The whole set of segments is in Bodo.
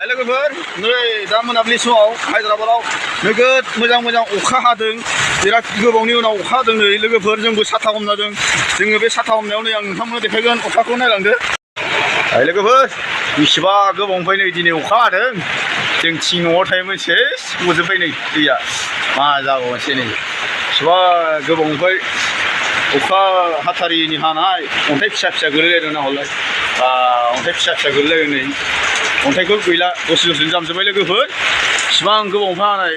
लोगोफोर नै दा मोनाबिलि समाव हायद्राबादाव नोगोद मोजां अखा हादों बिराद गोबावनि उनाव अखा हादों नै लोगोफोर जोंबो साथा हमनादों जोङो बे साथा हमनायाव नै आं नोंथांमोननो देखायगोन अखाखौ नायलांदो लोगोफोर बेसेबा गोबावनिफ्राय नै दिनै अखा हादों जों थिं न'आव थायोमोन सेस गजोब्बाय नै दैया मा जाबावनोसै नै बेसेबा गोबावनिफ्राय अखा हाथारिनि हानाय अन्थाइ फिसा फिसा गोलैलायदों नाहरलाय अन्थाइ फिसा फिसा गोलैलायदों नै अन्थाइखौ गैला दसे जामजोब्बाय लोगोफोर इसिबां गोबावनिफ्राय हानाय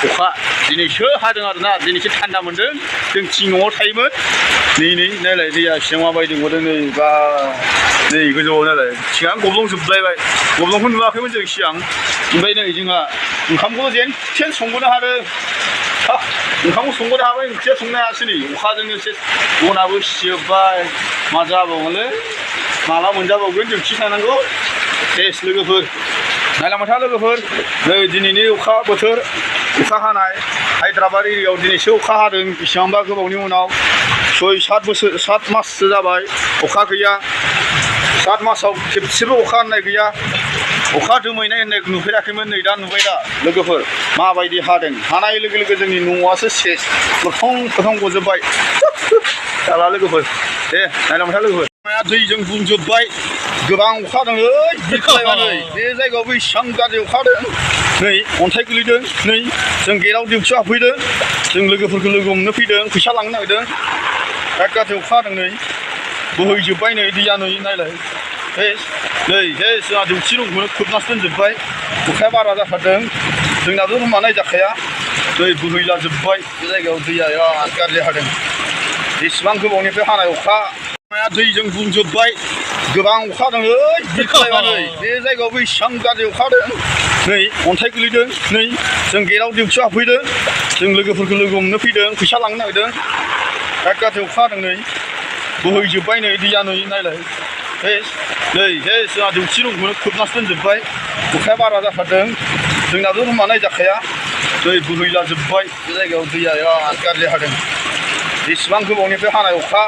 अखा दिनैसो हादों आरोना दिनैसो थान्दा मोन्दों जों थिं न'आव थायोमोन नै नायलाय दैया सिगां माबायदि गदों नै बा नै गोजौआव नायलाय सिगां गब्लंजोबलायबाय गब्लंखौ नुवाखैमोन जों सिगां ओमफ्राय नै जोंहा ओंखामखौ जेन थेन संबोनो हादों ओंखामखौ संबोनो हाबाय ओंख्रिया संनो हायासै नै अखाजोंनो एसे बनाबो सिजोब्बाय मा जाबावगोनलै माला मोनजाबावगोन जों खि थानांगौ सेस लोगोफोर नायलांबाय था लोगोफोर नै दिनैनि अखा बोथोर अखा हानाय हायद्राबाद एरियायाव दिनैसो अखा हादों बेसेबांबा गोबावनि उनाव 6-7 माससो जाबाय अखा गैया 7 मासाव खेबसेबो अखा हानाय गैया अखा दोमैनाय होननाय नुफेराखैमोन नै दा नुबाय दा लोगोफोर माबायदि हादों हानाय लोगो लोगो जोंनि न'आसो सेस गोथां गजोब्बाय जाला लोगोफोर दे नायलांबाय था लोगोफोर लामाया दैजों बुंजोब्बाय गोबां अखा हादों बिरखायबाय बे जायगायावबो इसेबां गाज्रि अखा हादों नै अन्थाइ गोलैदों नै जों गेटआव डिउटियाव हाबफैदों जों लोगोफोरखौ लोगो हमनो फैदों फैसा लांनो नागिरदों बिराद गाज्रि अखा हादों नै बोहैजोब्बाय नै दैया नै नायलाय नै जोंहा डिउटि रुमखौनो खोबनासो दोनजोब्बाय अखाया बारा जाथारदों जोंनाथ' रुमा नायजाखाया दै बोहैलाजोब्बाय बे जायगायाव दैया बिराद गाज्रि हादों बेसेबां गोबावनिफ्राय हानाय अखा लामाया दैजों बुंजोब्बाय गोबां अखा हादों बिरखायबाय बे जायगायावबो इसेबां गाज्रि अखा हादों नै अन्थाइ गोलैदों नै जों गेटआव डिउटियाव हाबफैदों जों लोगोफोरखौ लोगो हमनो फैदों फैसा लांनो नागिरदों बिराद गाज्रि अखा हादों नै बोहैजोब्बाय नै दैया नै नायलाय जोंहा डिउटि रुमखौनो खोबनासो दोनजोब्बाय अखाया बारा जाथारदों जोंनाथ' रुमा नायजाखाया दै बोहैलाजोब्बाय बे जायगायाव दैया बिराद गाज्रि हादों बेसेबां गोबावनिफ्राय हानाय अखा